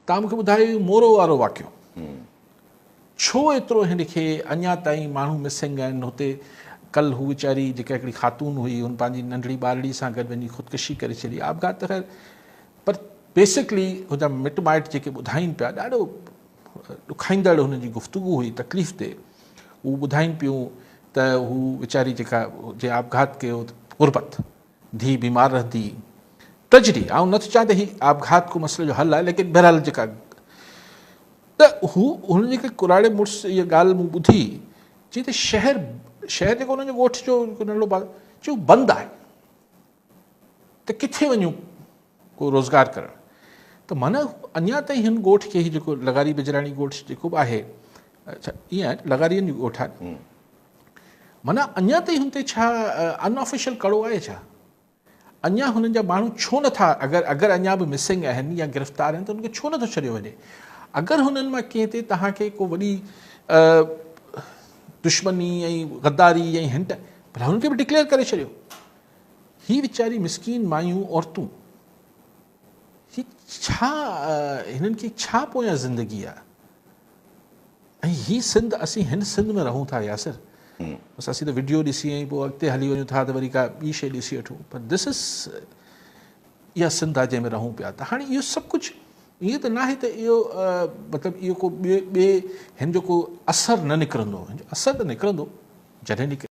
توهان مون کي ٻڌايو اهو مورو وارو واقعو ڇو ايترو هن کي اڃا تائين ماڻهو مسنگ آهن هتي ڪل هو ويچاري جيڪا هڪڙي خاتون هئي هن پنهنجي ننڍڙي ٻارڙي سان گڏ وڃي خودڪشي ڪري ڇڏي آپگهات ته خير پر بيسڪلي هن جا مٽ مائٽ جيڪي ٻڌائين پيا ڏاڍو ڏکائيندڙ هن جي گفتگو هئي تڪليف تي هو ٻڌائين پيون ته هو ويچاري جيڪا جنهن آپگهات ڪيو غربت ڌيء بيمار رهندي ٽريجڊي آئون نٿو چاهيان ته هي آپگهات ڪو مسئلي جو حل آهي ليڪن بهرحال جيڪا ته هو هن جيڪي ڪراڙي مڙس اها ڳالهه مون ٻڌي چي ته شهر شهر جيڪو هن جو ڳوٺ جو ننڍڙو بازار چي بند آهي ته ڪٿي وڃون ڪو روزگار ڪرڻ ته معنی اڃا تائين هن ڳوٺ کي هي جيڪو لغاري بجراڻي ڳوٺ جيڪو به آهي اڇا ائين آهي لغارين جو ڳوٺ آهي معنی اڃا تائين هن تي ڇا ان آفيشل ڪڙو آهي ڇا اڃا هنن جا ماڻهو ڇو نٿا اگر اگر اڃا به مسنگ آهن يا گرفتار آهن ته انهن کي ڇو نٿو ڇڏيو وڃي اگر هنن مان ڪنهن تي توهان کي ڪو وڏي دشمني ۽ غداري ۽ هنٽ ڀلا هنن کي به ڊڪليئر ڪري ڇڏيو هي ويچاري مسڪين مايون عورتون هي ڇا هنن کي ڇا پويان زندگي آ ۽ هي سنڌ اسين هن سنڌ ۾ رهون ٿا ياسر بس اسين ته وڊيو ڏسي ۽ پوء اڳتي هلي وڃون ٿا ته وري ڪا ٻي شي ڏسي وٺون پر دس از اها سنڌ آ جنهن ۾ رهون پيا ته هاڻي اهو سڀ ڪجهه ائين ته ناهي ته اهو مطلب اهو ڪو ٻئي ٻئي هن جو ڪو اثر نه نڪرندو هن جو اثر ته نڪرندو جڏهن نڪري.